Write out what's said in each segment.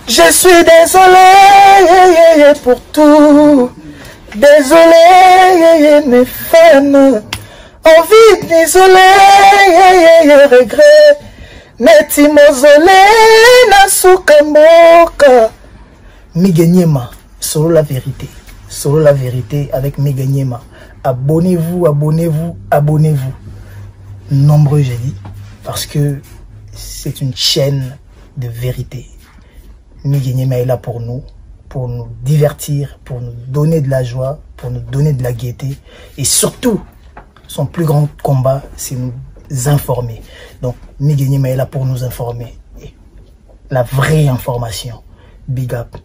Je suis désolé pour tout. Désolé, mes fans. Envie de m'isoler, regret. Neti mausolée, na suka mboka. Miguel Niema, solo la vérité. Solo la vérité avec Miguel Niema. Abonnez-vous, abonnez-vous, abonnez-vous. Nombreux, j'ai dit, parce que c'est une chaîne de vérité. Miguel Niema est là pour nous divertir, pour nous donner de la joie, pour nous donner de la gaieté. Et surtout, son plus grand combat, c'est nous informer. Donc, Miguel Niema est là pour nous informer. Et la vraie information. Big up.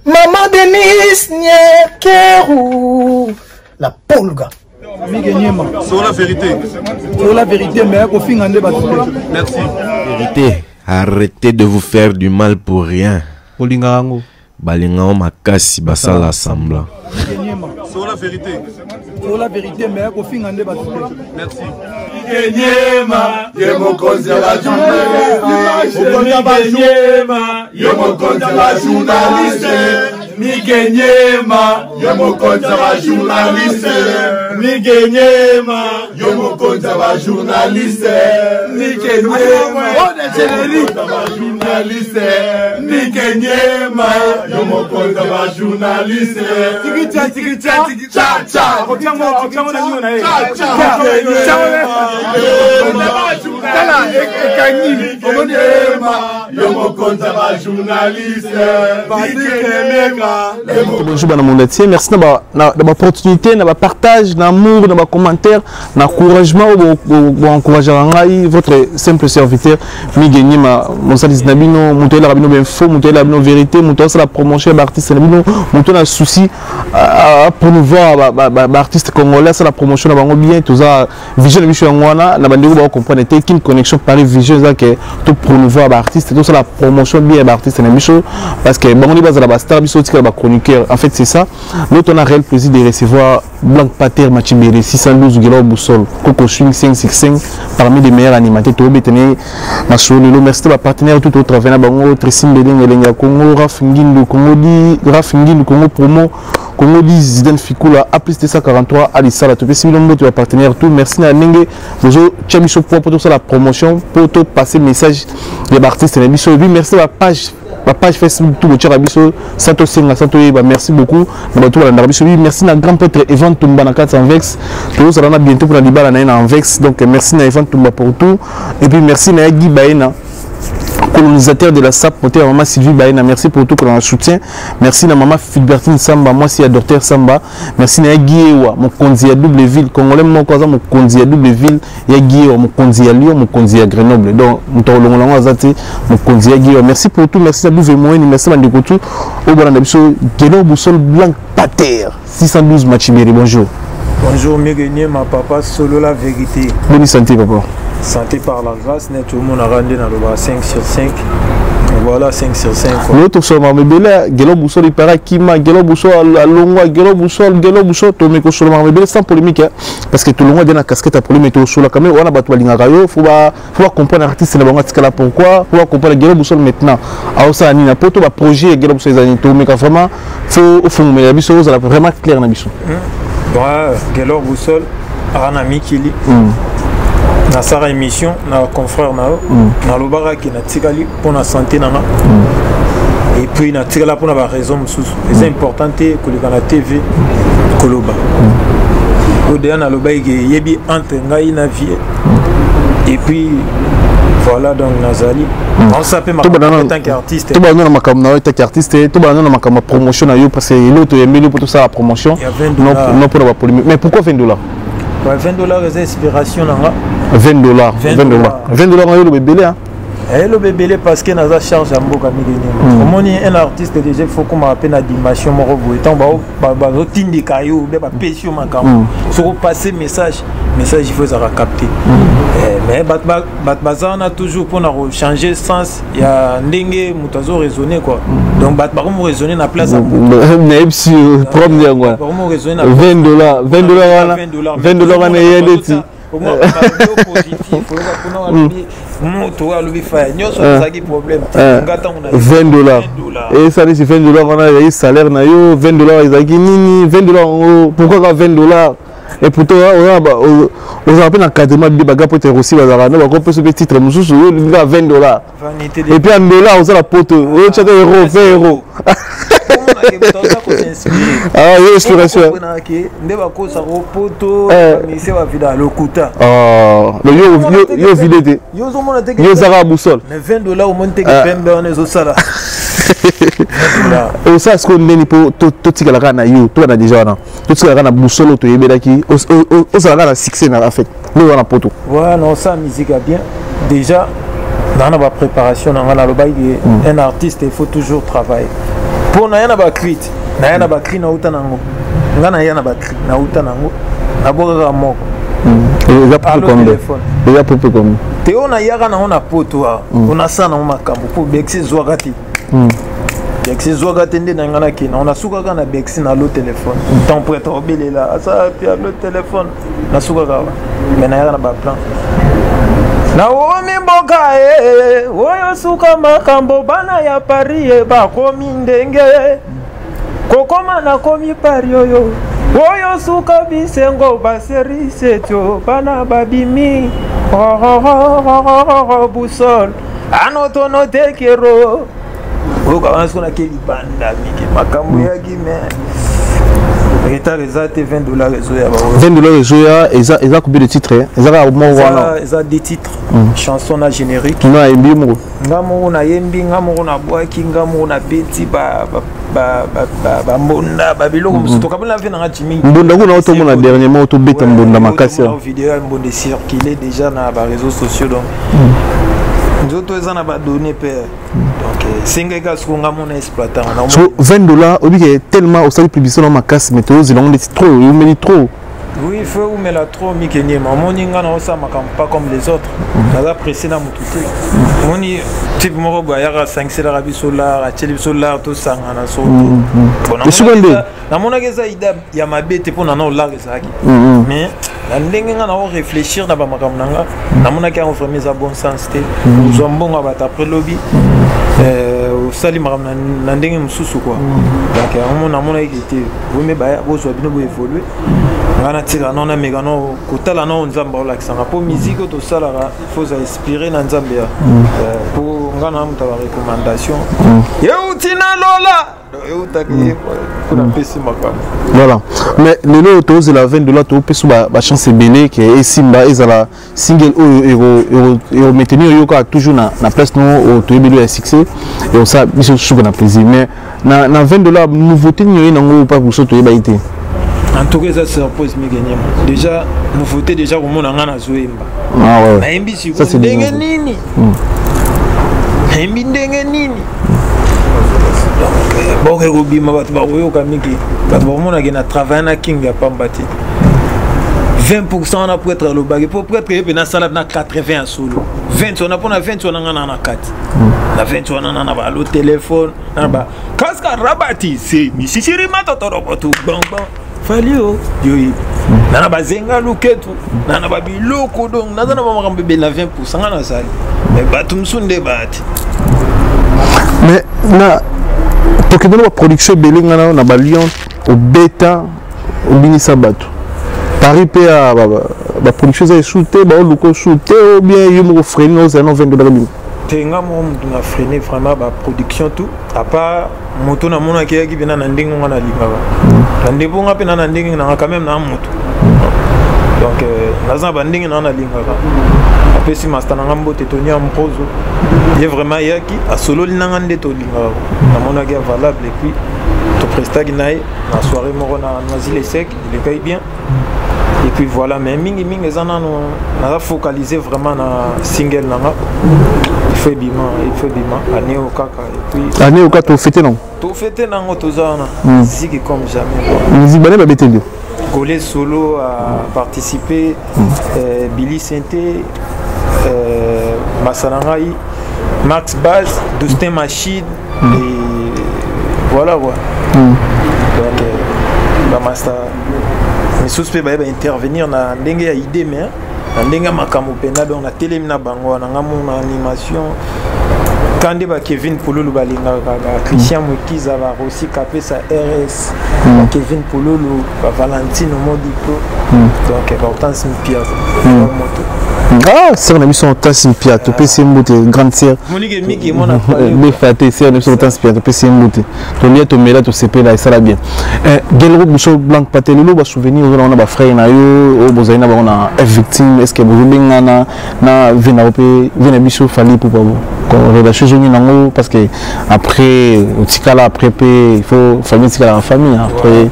Maman Denise Nyekerou, la Polga. Miguel Niema. Sur la vérité. Sur la vérité, mais kofinga nde bato te. Merci. Vérité. Arrêtez de vous faire du mal pour rien. Olinga yango. Balinga makasi basala semblant. Miguel Niema. Sur la vérité. Sur la vérité, mais kofinga nde bato te. Merci. Nyema, ye mokonzi ya ba journaliste. Nyema, ye mokonzi ya ba journaliste. Mike Nyema, ye mokonzi ya ba journaliste. Mike Nyema, ye mokonzi ya ba journaliste. Mike Nyema, ya ba journaliste. Mike Nyema, ye mokonzi ya ba journaliste. Tikicha, tikicha, tikicha, cha. Cha, cha. Tala ekangi omoni yo mokonzi ya ba journaliste. Bonjour bana monde entier, merci na ba na ba opportunité, na ba partage, na amour, na ba commentaire, na encouragement bo encourager ngai votre simple serviteur Miguel Niema, mosalisi na bino, moto elaka bino info, moto elaka bino vérité, moto asala promotion ya artiste na bino, moto na souci promouvoir ba artiste congolais, asala promotion na bango bien, toza vision na biso yango wana na bandeko ba comprendre te qu'une connexion Paris Vision eza ke to promouvoir ba artiste, to sala promotion bien ba artiste na biso parce que bango ni bazala ba star biso tika ba chroniqueur. En fait c'est ça. L'autre on a réel plaisir de recevoir Blanc Pater Machimbele 612 Gelo Boussol Coco Swing 565 parmi les meilleurs animateurs to betene masolo. Merci ba partenaire tout au travail na bango Tracy Mbeleng Elenga Congo Raf Ngindu Congo di Raf Ngindu Congo promo Congo di Zidane Fikula A plus 243 Ali Sala to pesi bilombo to partenaire tout. Merci na ndenge bozo tia biso pour pour la promotion pour to passer message des artistes na biso. Et puis merci la page Facebook tout botia biso Santo Senga Santo Yeba, merci beaucoup na bato balanda biso. Oui, merci na grand prêtre Evan Tumba na kati Anvex, to sala na bientôt pour la libala na Anvex. Donc merci na Evan Tumba pour tout. Et puis merci na Guy Baena, colonisateur de la SAP, moteur maman Sylvie Baena, merci pour tout pour le soutien. Merci na maman Philbertine Samba, moi c'est docteur Samba. Merci na Guy Ewa, mon konzi ya double ville congolais moko aza mon konzi ya double ville ya Guy Ewa, mon konzi ya Lyon, mon konzi ya Grenoble. Donc moto longola ngo azati mon konzi ya Guy Ewa. Merci pour tout, merci na Bouve Moyeni, merci na ndeko tout. Au bon na biso Gelo Boussole Blanc Pater 612 Machiberi, bonjour. Bonjour Miguel ma papa solo la vérité. Bonne santé papa. Santé par la grâce, net tout le monde a rendu dans le 5 sur 5. Voilà 5 sur 5. L'autre sur ma bébé Gelo Boussole il paraît Kima, Gelo Boussole à Longwa, Gelo Boussole, Gelo Boussole, to meko sur ma bébé sans polémique hein, parce que tout le monde a la casquette à problème et tout sur la caméra, on a battu balinga rayo, faut pas comprendre artiste na bango tikala pourquoi, faut pas comprendre Gelo Boussole maintenant. A ça ni na poto ba projet Gelo Boussole ezani to meka vraiment faut faut mais biso ça vraiment clair na biso. Bon, Gelo Boussole ana mikili. Na sara émission na confrère na yo, na lobaka ki na tikali pour na santé nanga. Et puis na tikala pour na ba raison mosusu. C'est important te koleka na TV koloba. Au delà na loba ke yebi entre ngai na vie. Et puis voilà donc Nazali. On s'appelle Tout en banana. tant qu'artiste. Tout banana makambo na yo tant qu'artiste, tout banana makambo promotion na yo parce que l'autre est mieux pour tout ça la promotion. Il y a vingt Non, dollars. non pour la polémique. Mais pourquoi 20 $? Ouais, 20 $ c'est inspiration nanga. 20 $, 20 20 $. dollars. 20 $ yo le bébé hein. Eh, le bébé parce que naza charge à mboka mingi. Omoni un artiste déjà il faut qu'on m'appelle na dimension moko boye. Tant ba ba ba tindika yo be ba pesi yo makambo. Soko passer message, message il faut ça capter. Eh, mais bat ba bat bazana toujours pour na changer sens, il y a ndenge muto azo raisonner quoi. Donc bat ba ko raisonner na place à mboka. Mais si problème yango. Ba ko raisonner na 20 $, 20 $ wana. 20 $. 20 $ wana yedeti. Positif, oyoka kuna balobi moto, alobi faya nyonso, ezalaki problème te. Nga ntango na 20 $, esalisi 20 $ wana ezalaki salaire na yo? 20 $ ezalaki nini? 20 $ yango, pourquoi kaka 20 $? Et pourtant ozala mpe na encadrement bien, baga po ete aussi bazalaka no bakopesa mpe titre mosusu, yo olingi kaka 20 $. Et puis en dollar, ozala poto oyo tiaka euro, 20 €. Ah, yo inspiration. Nde bakosaka poto mise bavida lokuta. Yo vide te. Yo ozomona te. Yo ozaka boussole. Mais 20 $, omoni teke pembe wana ezosala. Osala sikoyo ndeni mpo totikala kaka na yo, tobanda déjà wana, totikala kaka na boussole oyo toyebelaki, ozala kaka na succès na afet nde wana poto. Voilà, osala musique ya bien. Déjà naa na bapréparation na ngai, nalobaki un artiste, il faut toujours travailler mpo naya na bacri te, naya na bacri, nauta nango, ngai naya na bacri, nauta nango, nabwakaka moko. Eza pope combien? Te, oyo nayaka nango na poto awa, onasala nango makambo mpo Bercy ezwaka te, Bercy ezwaka te. Nde na ngai nakende, onasukaka na Bercy na lo téléphone, temps prêtre obelela asala pi alo téléphone, nasukaka awa. Mais nayaka na baplan, naomi mboka e oyo suka makambo, bana ya Paris e bakomi ndenge kokoma, nakomi Paris oyo oyo suka bisengo, baserisetio bana babimi boussole anotono tekero oyoka wana. Soki nake libanda mingi, makambo eyaki, mais retard eza te, 20 $ ezoya. 20 $ ezoya, eza combien de titres? Eza kaka moko wana? Eza deux titres, chanson na générique. No ayembi yo moko? Nga moko nayembi, nga moko nabwaki, nga moko nabeti bambonda, babiloko mosusu tokabela ve nanga Jimi. Mbonda kuna otomona dernièrement, otobeta mbonda makasi. Vidéo ya mbonda circulé déjà na baréseaux sociaux, donc nzoto eza na badonnées mpe, donc esengaki kaka soko nga mona exploitant. So 20 $, obike tellement osali publicité na makasi, mais tozozela ngo ndeti trop, eumeli trop. Oui, il faut umela trop. Mikeniema, omoni nga na osala makambo pas comme les autres, naza pressé na motu te. Omoni type moko boye ayaka, asangiselaka biso lar, atieli biso lar, tosangana so te. Namonaki eza idée ya mabe te, mpo na nao lar ezalaki, mais na ndenge nga nao réfléchir na bamakambo na nga, namonaki yango vraiment eza bon sens te. Ozwa mbongo ya bato, après lobi osali makambo na ndenge mosusu quoi. Donc yango namonaki te, vomi baya bozwa bino boévolue, nga natika no, nameka no kotala no Nzambe aolakisanga, mpo musique oyo tosalaka, faut oza inspiré na Nzambe ya mpo nga na moto ya barecommandation euti na lola, eutaki mpo napesi makambo. Voilà, mais lelo tozela 20 $, topesa bachance ebele ke esimba, ezala single oyo ekomaintenir yo kaka toujours na place no toyebeli ya succès, ekosala biso suka na plaisir. Mais na 20 $, nouveauté nini oye nango pa biso toyeba ye te? En tout cas, eza surprise mingi nyema. Déjà nouveauté, déjà komona nga nazoyemba, nayembi sikoyo ndenge nini, nayembi ndenge nini, boke kobima, bato bakoyoka mingi, bato bakomonake na travaille na king ya pamba te. 20 wana prêtre alobaki, mpo prêtre ye mpe nasala na 80 ya solo, 20 wana mpona 20 wana nga na na kati na 20 wana na na balo telefone na ba kaska rabati se misisiri matotorobotu gbangban fali o yoyebi na na bazenga luketu na na babiloko, donc naza na bamakambo ebele na 20 nga nazali, mais bato mosusu nde bati. Mais na tokende na baproduction ebele, nga na balion obeta, obinisa bato Paris mpe ya baproduction eza esu te, baoluka osu te, ou bien yo moko freine, ozala na 20 $ bino? Te, nga moko motu na freine vraiment baproduction tout, à part moto namonaki eyaki mpena na ndenge nga nalingaka na ndenge nga mpe na ndenge nanga quand même na moto. Donc naza na bandenge nanga nalingaka. Apesi master nanga mbote, Tony Ampozo, ye vraiment eyaki, asololi nanga nde tolingaka, namonaki ya valable, et puis toprestaki na ye na soirée moko na Noisy-le-Sec, elekai bien, et puis voilà. Mais mingi mingi eza nano naza focalisé vraiment na single nanga, il faut ebima, il faut ebima année oyo kaka, et puis Année oyo kaka tofete nango? Tofete nango, toza wana, musique comme jamais. Musique bane babeteli yo? Golé Solo a participé, Billy Senté, Masalangai, Max Baz, Dustin Machid, et voilà quoi. Donc, bah, Master, misusu mpe baye baintervenir na ndenge ya idée, mais Na ndenge ya makambo mpenza, donc natelemi na bango wana, nga mona animation ka nde ba Kevin Pululu balingaka, ba Christian Mukiza, ba Rossi Kapesa RS, ba Kevin Pululu, ba Valentino Modiplo, donc ba Hortense Mpia, moto. Ah, sœur na biso Hortense Mpia, topesi ye mbote, grande sœur. Monike Miki mona. Befa te, sœur na biso Hortense Mpia, topesi ye mbote. Tolia, tomela, tosepela, esala bien. Gelro biso blanc pate lelo, basouvenir oza na bafrère na yo oyo bozali na bango na F Victime, est ce que bozobengana na vie na yo mpe vie na biso Fally Ipupa, relation ezongi nango? Parce que après otikala, après mpe il faut famille etikalaka famille, après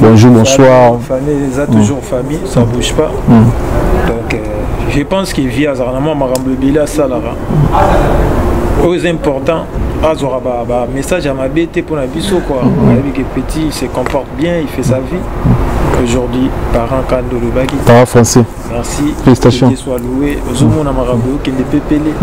bonjour, bonsoir. Famille eza toujours famille, ça bouge pas. Donc je pense que vie azalaka na mwa makambo ebele asalaka oyo eza important, azwaka bamessage ya mabe te mpona biso quoi. Ayebi ke petit, il se comporte bien, il fait sa vie aujourd'hui. Parent kando olobaki. Parent français. Merci. Félicitations. Que soit loué. Ozomona makambo okende pepele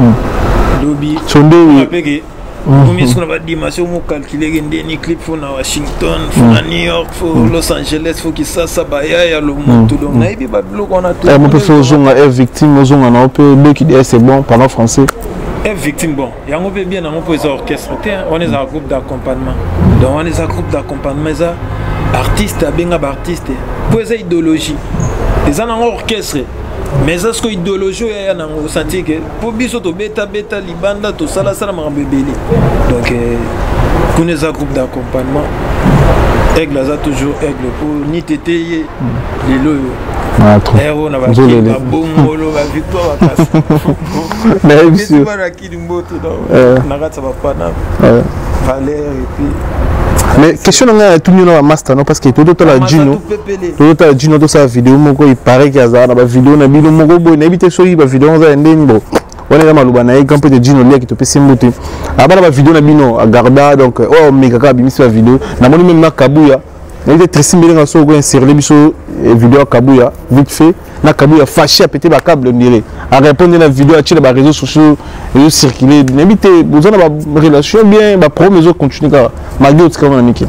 lobi. Sonde. Apeke omi soki na badimension mocalculeke ndeni clip, fo na Washington, fo na New York, fo Los Angeles, fo Kisasa, bayaya lomoto, donc nayebi babiloko wana. Mo mpe fo ozonga F Victime, ozonga na yo mpe beki, c'est bon, parent français. F Victime, bon, yango mpe bien yango mpo eza orchestre te, wana ezaka groupe d'accompagnement. Donc wana eza groupe d'accompagnement, eza artiste abenga baartiste mpo eza idéologie, eza nango orchestre, mais eza siko idéologie oyo aya nango osentir ke mpo biso tobetabeta libanda, tosalasala makambo ebele. Donc kuna eza groupe d'accompagnement. Aigle aza toujours aigle, mpo ni tete ye lelo oyo ero na babongolo, bavictoire, bakasi bakili mboto na kati ya bapana Valère et puis Mais question na ngai atuni na bamaster, non, parce que tozotala Jino, tozotala Jino, tosala video moko, il paraît ke azala na bavideo na bino moko boye, nayebi te soki bavideo aza ya ndeni. Bo wana eza maloba na ye, grand prêtre Jino Liaki, topesi mbote. Abana bavideo na bino agarda, donc oyo omeka kaka abimisi bavideo, namoni même na Kabuya, nayebi te. Tracy Mbelenga, so okoinserle biso video ya Kabuya vite fait, na Kabuya fâché, apete bacable, ondire arépondre na video atie na baréseaux sociaux, ezocircule. Nayebi te, boza na barelation bien, baproblème ezocontinue kaka malgré otikama na miki?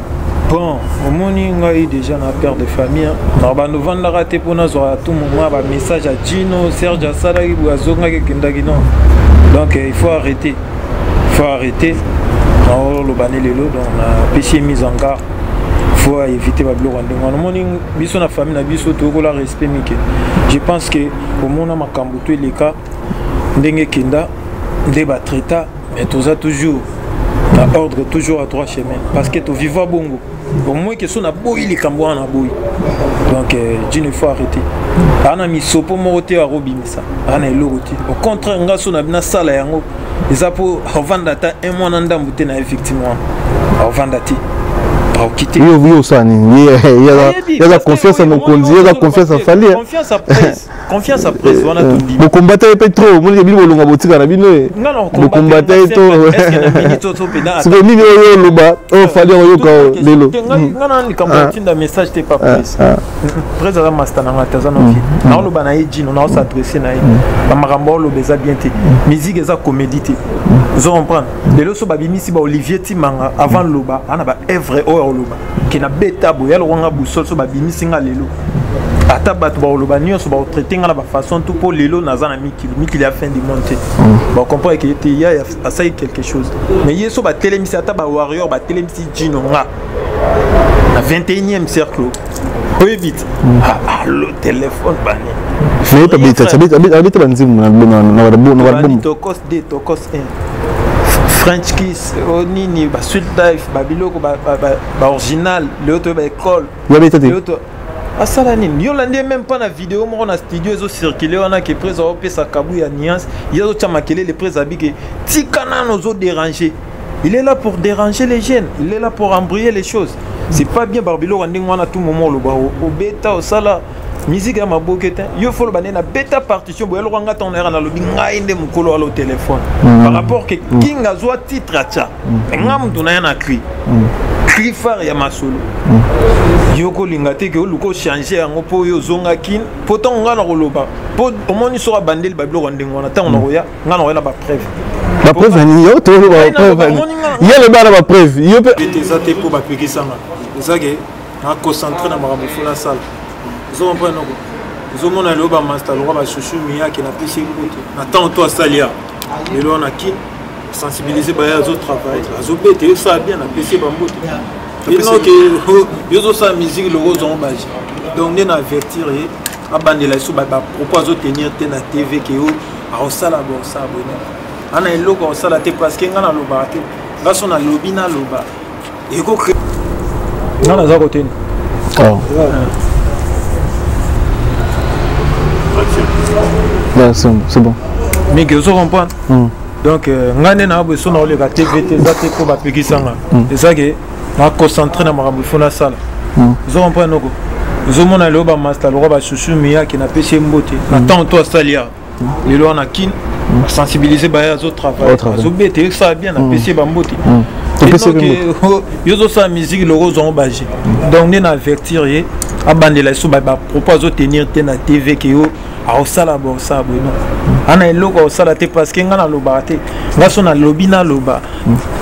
Bon, omoni ngai déjà na père de famille, na bando ovandaka te mpo nazwaka tout moment bamessage ya Jino Serge asalaki boye, azongaki, ekendaki, non. Donc il faut arrêter, il faut arrêter. Naoloba ne lelo, donc napesi ye mise en garde, faut éviter babiloko ya ndenge wana. Omoni biso na famille na biso toyokola respect mike. Je pense que omona makambo to eleka ndenge ekenda nde batraita, mais toza toujours na ordre, toujours à droit chemin, parce que toviva bongo au moins ke so naboyi likambo wana, naboyi. Donc Jino, il faut arrêter. Aa na misopo moko te akobimisa, aa na eloko te. Au contraire, nga so nasala yango eza mpo ovanda ata un mois na ndambu te na ye victime wana, aovanda te, aokite. Yo osala nini? Yaza confiance ya mokonzi, yaza confiance ya Fally. Confiance ya presse, confiance ya presse wana tondimi. Bokombata ye mpe trop, omoni bino bolonga, botika na bino ye, bokombata ye trop. Sikoyo nini oyo oloba oyo Fally oyoka lelo? Nga na likambo atinda message te pa presse. Presse aza master na nga te, aza noki naoloba na ye. Jino, naos'adresse na ye, bamakambo aoloba eza bien te. Musique eza comédie te, ozo comprendre? Lelo so babimisi ba Olivier Timanga avant loba ana baœuvre oyo aoloba ke na beta boye ya lokwanga busol, so babimisi nga lelo, ata bato baoloba nyonso, baotraite nga na bafaçon tout, mpo lelo naza na mikili, mikili ya fin du monde te. Bacomprendre ke te ya asali quelque chose, mais ye so batelemisi ata bawarrior, batelemisi Jino nga na 21e cercle, oyebi te, alo telefone bani. Abeta banzembo na balbum. Tokos 2, Tokos 1, French Kiss, o nini, basweet life, babiloko baoriginal lelo toyeba école. Yabeta te. Asala nini? Yo olandi ye même pas na video moko na studio ezocircule wana ke prese aopesa kabu ya nuance, ye azotya makelele. Prese abi ke tika nano, ozodéranger. Il est là pour déranger les jeunes, il est là pour embrouiller les choses, c'est pas bien. Babiloko ya ndenge wana, tout moment oloba obeta, osala musique ya maboke te. Yo fo oloba nde na beta partition boye, eloko nga ntango nayaka nalobi ngai nde mokolo alo telefone par rapport ke King azwa titre atya nga moto na ye na cri, cri phare ya masolo. Yo kolinga te ke oluka ochange yango mpo oyo ozonga Kine, mpo ntango ngai na koloba, mpo omoni soki abandeli babiloko ya ndenge wana, ntango nakoya ngai nakoya na bapreuve. Bapreuve nini? Yo toloba bapreuve, ye aloba na bapreuve, yo mpe. Eza te mpo bapekisanga, eza ke na concentré na makambo fo nasala, ozo comprendre noko. Ozomona lelo bamaster lokwa bashushu miyake napesi mbote na ntango to asali ya lelo wana kin sensibiliser baye azotravaille azobeta esala bien napesi ye bambote enoke yo ozosala musique loko ozongo baje. Donc nde na avertir ye, abandela biso bapropos azotenir te na TV ke yo akosala bo osala boye. Ana eloko akosala te, parce que ngai nalobaka te. Nga so nalobi, naloba eko nga naza koteni. Oh. Ouais, c'est bon, c'est bon. Miki, ozo comprendre? Donc ngai nde naa boye, so naoleka TV te, eza te mpo bapekisanga, eza ke naconcentre na makambo ifo nasala. Ozo comprendre noko? Ozomona lelo bamaster lokwa bashushu miyake, napesi ye mbote na ntango to asali ya lelo wana kin basensibiliser baye azotravaille azobeta esala bien, napesi ye bambote. Yo ozosala musique loko ozwango baje. Donc nde na avertir ye, abandela biso bapropos azotenir te na TV ke yo akosala bo osala boye. Non, ana eloko akosala te, parce que ngai nalobaka te. Nga so nalobi, naloba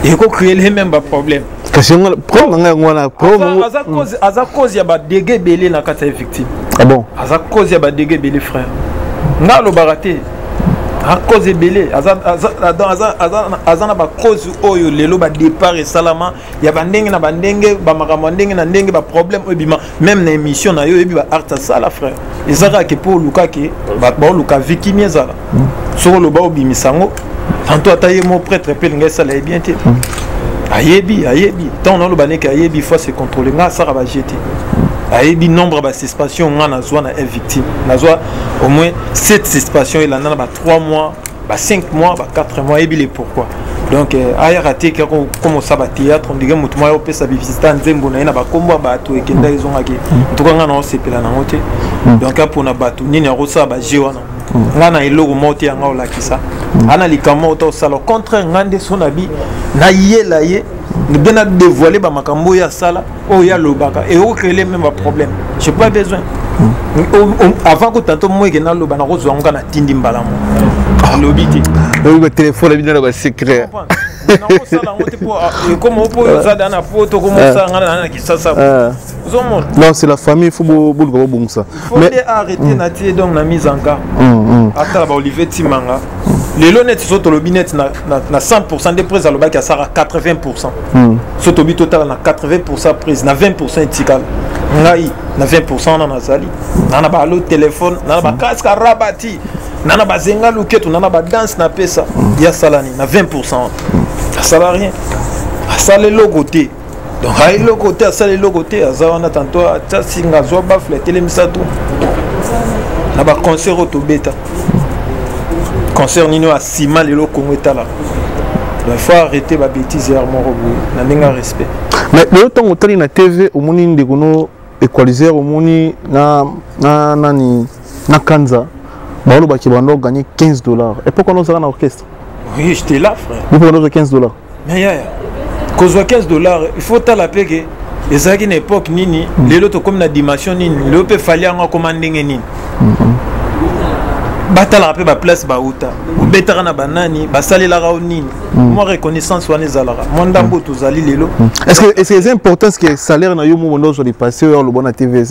ekocréele même baproblème. Kasi yango problème na ngai yango wana problème. Aza cause ya badege ebele na kati ya victime. Ah bon? Aza cause ya badege ebele, frère. Nga alobaka te, aza cause ebele, aza na bacause oyo lelo badépart esalama ya bandenge na bandenge, bamakambo ya ndenge na ndenge, baproblème oyo ebima même na émission na yo. Oyebi baart asala, frère, eza kaka ke mpo oluka ke bato baoluka victime ezala soki oloba obimisa yango tantôt, ata ye mo prêtre mpe elinga esala ye bien te. Ayebi, ayebi ntango naoloba neke ayebi faut se contrôler. Nga asaka baje te, ayebi nombre ya basuspension nga nazwa na victime. Nazwa au moins 7 suspension elanda na ba 3 mois, ba 5 mois, ba 4 mois. Ayebi le pourquoi. Donc ayaka te kaka comme osala bathéâtre, on dirait motu moko ayopesa bivisita nzembo na ye na bakombo ya bato ekenda ezongaki. En tout cas nga na osepela nango te. Donc apona bato nini akosala baje wana. Nga na eloko moko te yanga olakisa ana likambo moko te osala. Au contraire, nga nde so na bi nayela ye bien na dévoiler bamakambo oyo asala, oyo alobaka, ekocréer même baproblème. J'ai pas besoin. Avant ko tantôt moyeke naloba, nakozwa yango kaka natindi mbala moko, alobi te. Oyo batelefone bino na basecret. Nakosala yango te po ekoma po oyo oza da na poto, koma osala nga na Kisasa, ozomona. Non, c'est la famille, faut boluka bobongisa. Faut nde arrêter na tie. Donc na mise en cas, atala baolivier Timanga lelo neti so tolobi neti na 100 nde prise alobaki asaka 80. So tobi totala na 80 prise, na 20 etikala. Ngai na 20 wana nazali na na baalo telefone, na na bakaske arabati, na na bazenga luketu, na na badanse napesa ye. Asala nini na 20 wana? Asala rien, asala eloko te. Donc aye eloko te, asala eloko te. Aza wana tantôt atia singa, azwa bafle, atelemisa tu na baconcert oyo tobeta. Concert nini oyo asima lelo Kongo etalaka? Donc il faut arrêter babêtise ya moko boye na ndenge ya respect. Mais lelo ntango otali na TV, omoni ndeko no Equaliser, omoni na nani na Kanza, baolobaki bando oganye 15 $. Époque wana ozala na orchestre? Oui, j'étais là, frère. Mpo wana ozwa 15 $. Mais yaya, kozwa 15 $, il faut tala mpe ke ezalaki na époque nini. Lelo tokomi na dimension nini? Lelo mpe Fally yango akoma ndenge nini? Batalaka mpe baplace bauta, obetaka na banani, basalelaka o nini. Mwa reconnaissance wana ezalaka mwa ndambo. Tozali lelo. Est-ce que c'est important que salaire na yo mo bondo ozwa dépassé oyo oloba na TV?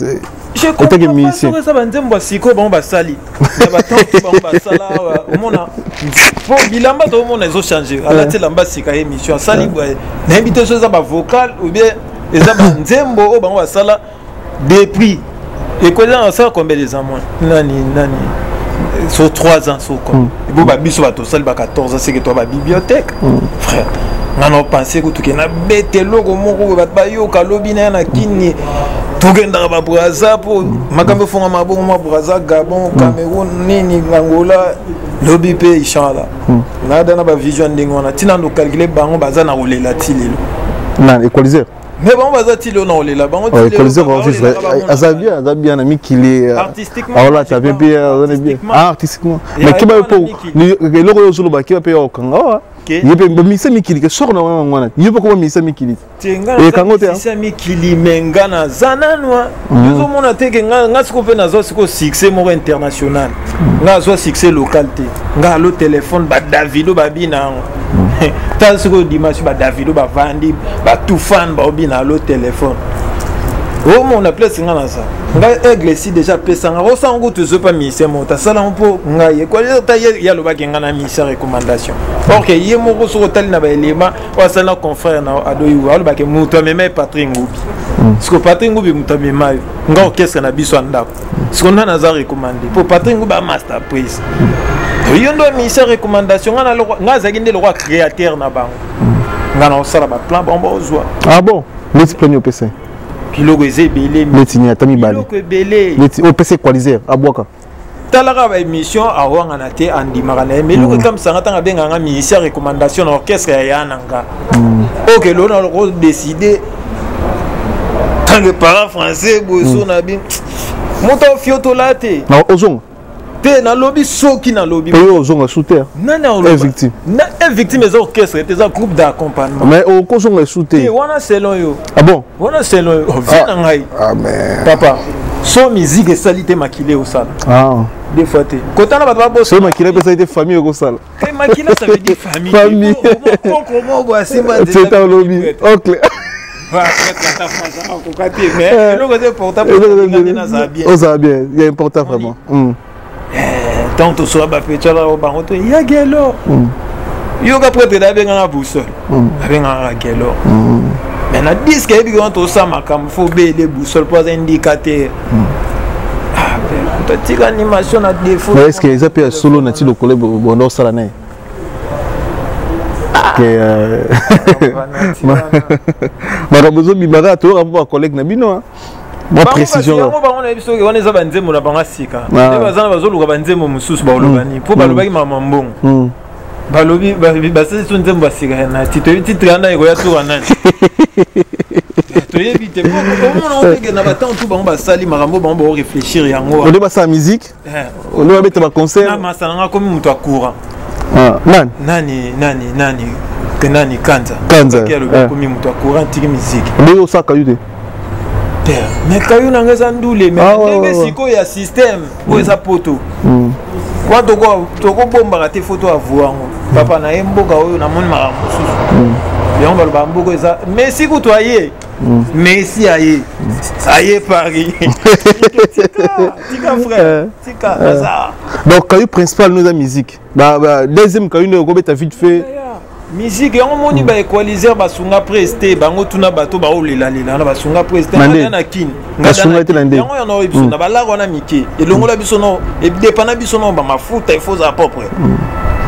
Je Otake musicien. eza banzembo ya sikoyo bango basali na batanto bango basala awa. Omona po bilamba toomona ezochange, alati elamba sika ye émission asali boye. Nayebi te so eza bavocal ou bien eza banzembo oyo bango basala depuis ekweza. Nasala combien des ans moi nani nani sur 3 ans, sur combien bo babiso bato osali ba 14 ans, seke to babibliothèque, frère. Nga na opense kutuke nabeta eloko moko boye, bato bayoka lobi na ya na kini. Tokendaka babraza mpo makambo efonga mabongo mwa Braza, Gabon, Cameroun, nini, Angola lobi mpe inchallah. Nada na bavision ya ndenge wana ntina ndo calcule bango baza na kolela ti lelo. Na Equaliser? Mais bango baza ti lelo na kolela bango. Oh, Equaliser vivre, aza bien, aza bien na mikili. Artistiquement. Aolata bien bien, aza bien. Ah, artistiquement. Mais kiba po eloko oyo ozoloba, kiba mpe ya okanga awa. Ye mpe bamisa mikili ke sort na wana wana, ye mpe koma misa mikili. Ekango te. Misa mikili, me nga naza nanwa ozomona te ke nga sikoyo mpe nazwa sikoyo succès moko international. Nga azwa succès local te. Nga alo telefone, badavido babina yango. Tala sikoyo dimanche, badavido bavandi, batufan baobina alo telefone. Omona place nga naza, ngai Aigle esi déjà apesanga osango kutu ezwi pa ministère moko tasala yango mpo ngai ekwaliser ta ye alobaki ngai na ministère recommandation, or ke ye moko soki otali na baelema oyo asali na confrère na Adoyiwa, alobaki moto amema ye Patrik Ngubi. Siko Patrik Ngubi moto amema yo, nga orchestre na biso ya ndako, siko nani aza recommandé mpo Patrik Ngubi amaster prise, yo ndo ministère recommandation. Ngai azalaki nde lokwa créateur na bango, ngai na osala baplan, bango baozwa. Ah bon, neti plan opesa? Biloko eza ebele. Neti nini? Ata mibale. Biloko ebele. Neti opesa equaliser abwaka? Talaka baémission, awangana te, andimaka na ye, mais eloko ekamisanga ntango abenganga ministère recommandation na orchestre ya ya na nga, oke lelo na loko décide tant que parent français boye so na bi moto afiotola te. Ozonga? Te, nalobi soki nalobi. Oyo ozonga sous terre. Nani? Victime. Victime eza orchestre te, eza groupe d'accompagnement. Mais okozonga sous te. Wana selon yo. Ah bon? Wana selon yo, vie na ngai papa, so musique esali te, makili osala deux fois te, kotana bato babosa. So makili epesali te, famille ekosala. Makila, ça veut dire famille. Famille. Koko moko asimba. C'est olobi oncle. Eloko eza important, ozala bien, ya important vraiment. Ntango tosola bapetala bango to ya Gelo, yoka prêtre da abenganga Boussole, abenganga Gelo, mais na disque ayebi wana tosala makambo, fo obele Boussole mpo aza indicateur. Totika animation na défaut. Est ce que eza mpe ya solo na ti lokolo bonda osala na ye ke makambo ezobima kaka, toyoka mpo bacollègue na bino mwa précision? Yango bango na biso wana eza banzembo na bango sika nde baza na bazoluka banzembo mosusu, baoloba nini mpo balobaki mama mbongo, balobi basali so nzembo ya sika na ti toyebi titre wana ekoya toka nani, toyebi te. Omona oteke na batemps tu bango basali makambo, bango baoréfléchir yango. Ole basala musique, ole babeta baconcert. Na masa nanga akomi moto ya courant. Nani? Nani, nani, nani, nani, Kanza. Kanza. Alobi akomi moto ya courant, tiki musique. Ndenge osaka yo te. Mais kayu nanga eza ndule, mais ndenge sikoyo ya système oyo eza poto wana, tokobombaka te, fo to avou yango papa na ye mboka oyo namoni makambo mosusu yango balobaka mboka eza Messi kutu aye, Messi aye, aye Paris. Tika frère, tika aza. Donc kayu principal no eza musique, deuxième kayu nde okobeta vite fait? Musique yango moni baéqualiser basunga presse te, bango tuna bato baolelalela na basunga presse te na Kini. Yango yana oyo biso na balaka wana mike elongola biso no edépend biso no bamafuta, il faut ozala propre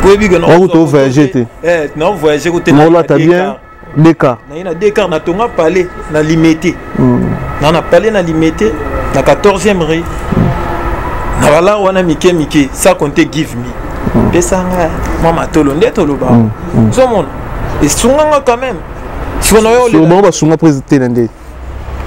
po yebi ke voyage te. Na voyage ko te. Olata bien deka. Naye na Dekar, natonga palais na Limete, na palais na Limete na 14e rue, na balaka wana mike mike, sans compter give me, pesanga mwa matolo nde toloba, ozomona esunganga quand même. Siko na yo. Bango basunga presse te na nde?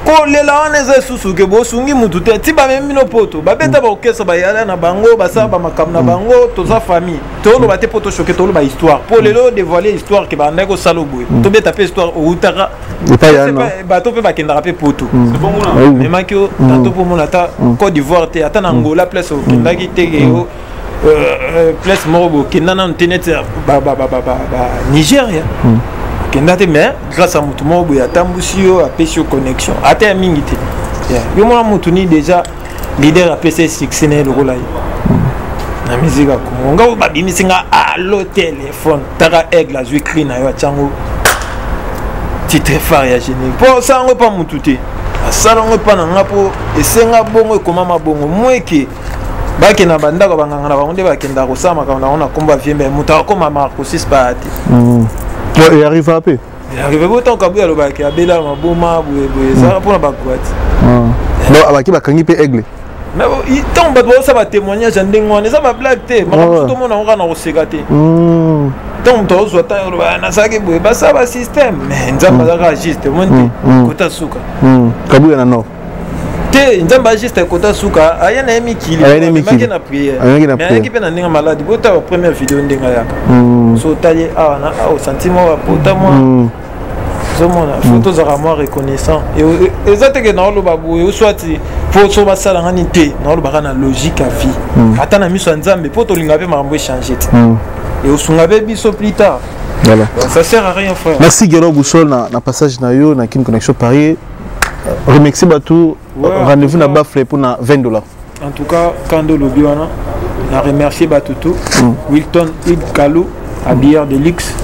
Kolela wana eza lisusu ke bosungi mutu te, ti bamemi bino poto, babeta baorchestre, bayala na bango, basala bamakambo na bango. Toza famille, toloba te mpo tochoquer, toloba histoire mpo lelo dévoiler histoire ke bandaki kosala boye, tobeta mpe histoire outaka bato mpe bakendaka mpe poto, memaki yo tanto mpo mona ata Côte d'Ivoire te, ata na Angola place okendaki te, place moko bokenda nanu te neti Nigeria okenda te, mais grâce à motu moko boye atambusi yo, apesi yo connexion ata ya mingi te, yo mona motu nini déjà leader apesi ye succès na ye lokola ye na musique ya Congo. Nga oyo babimisi nga alo telefone, taka Aigle azwi cri na yo, atiango titre phare ya générique, mpo osala yango epa motu te, asala yango epa na nga, mpo esenga bongo, ekomama bongo mweke bakenda bandako banganga na bango nde bakendaka kosala makambo na bango na nkombo ya viembe, moto akokoma Marcosis baya te. Arrive mpe. Arrive bo ntango Kabuya alobaki abela maboma boyeboye, ezalaka mpona bakwati. Donc abaki bakangi mpe Aigle. Ntango bato baosala batémoignage ya ndenge wana, eza bablague te, makambo mosusu tomona yango kaka na koseka te. Ntango moto azozwa ntango oloba nazalaki boye, basala basystème, mais Nzambe azalaka juste, omoni te kota suka. Kabuya na nord. Te, Nzambe ajuste kota suka, aya na ye mikili, amemaki na prière, mais ayaki mpe na ndenge maladi. Botala première video ndenge ayaka, so otali awa na awa, osanti mwa bapota mwa, ozomona fo tozalaka mwa reconnaissant. Eza teke naoloba boye oswati mpo so basalanga nini te, naolobaka na logique ya vie, ata na miso ya Nzambe, mpo tolinga mpe makambo échange te, eosunga mpe biso plus tard. Voilà. Ça sert à rien, frère. Merci Guélo Boussol na passage na yo na Kin Connexion Paris. Remercie bato. Rendez-vous na bafle mpona 20 $. En tout cas, kando olobi wana, na remercier bato tout. Wilton Id Kalu, habilleur de luxe,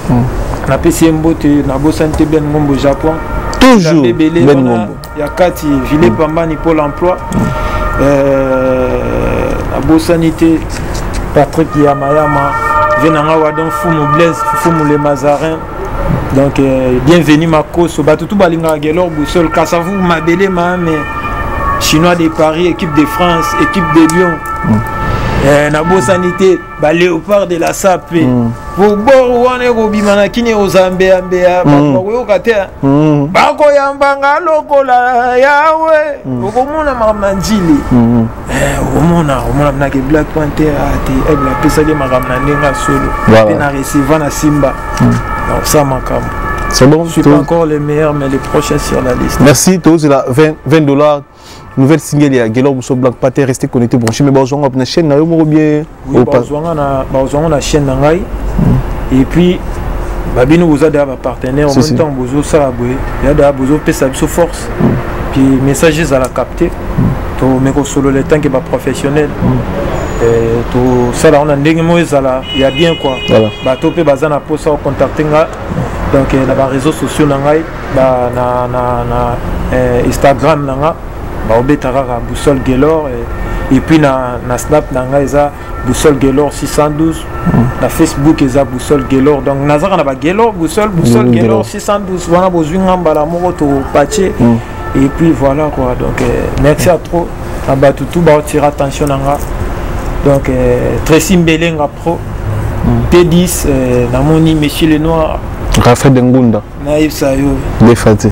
napesi ye mbote. Nabosani te Ben Ngombo, Japon. Toujours. Ebele. Ben wana Ngombo. Ya kati ville pambani, pôle emploi. Nabosani te Patrick Yamayama, ve nanga wadon, Fumu Blaise, Fumu le Mazarin. Donc bienvenue Makoso, bato tu balingaka Gelor Boussol, Kasavu, mabele maame, Chinois de Paris, équipe de France, équipe de Lyon. Nabosani te baléopard de la sape. Bobor wana ekobima na kini, ekozala mbeyambeya, bato bakoyoka te. Bakoyambanga lokola yawe, okomona makambo na njili. Okomona, okomona mnake Black Panther ate Aigle apesaki makambo na ndenge ya solo. Mpe na receva na Simba, donc ça makambo. C'est bon. Je suis pas encore le meilleur, mais le prochain sur la liste. Merci. Tozela 20 $, nouvelle single ya Gelor Boussole, Black Panther. Restez connecté, branché. Mais bazwanga na chaîne na yo moko bien? Oui, bazwanga na chaîne na ngai. Et puis babino boza deya bapartenaire. Si, en si. même temps bozosala boye, ya deya bozopesa biso force, puis message ezala capté. Tome kosolola etanke baprofessionnel, tosala wana ndenge moko ezala ya bien quoi. Bato mpe baza na mposa kocontacte nga, donc na baréseaux sociaux na ngai, na Instagram na nga baobeta kaka Boussole Gelor, et puis na Snap na ngai eza Boussole Gelor 612, na Facebook eza Boussole Gelor. Donc nazaka na bagelor Boussole, Boussole Gelor 612 wana, bozwi nga mbala moko, topatie. Et puis voilà quoi. Donc merci à trop na bato tu baotira attention na nga. Donc Tracy Mbelenga Pro, T10, namoni Monsieur le Noir. Raphaël Ngunda. Nayebisa yo. Defate.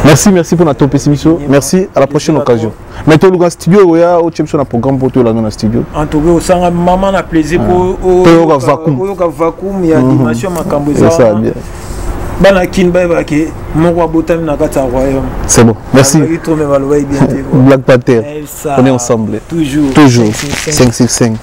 Merci, merci pour notre biso. Merci, à la prochaine occasion. Mais toluka studio oya otie biso na programme po toyolanda na studio. En tout cas osanga mama na plaisir po Toyoka vacuum. Oyoka vacuum ya dimension, makambo eza Eza wana. bien. Bana Kini bayebake moko abotami na kati ya royaume. C'est bon, merci. Balobaki trop, mais balobaki bien te quoi. Black Panther. Eh, ça, On est ensemble. Toujours. Toujours. 5, 6, 5. 5 6 5.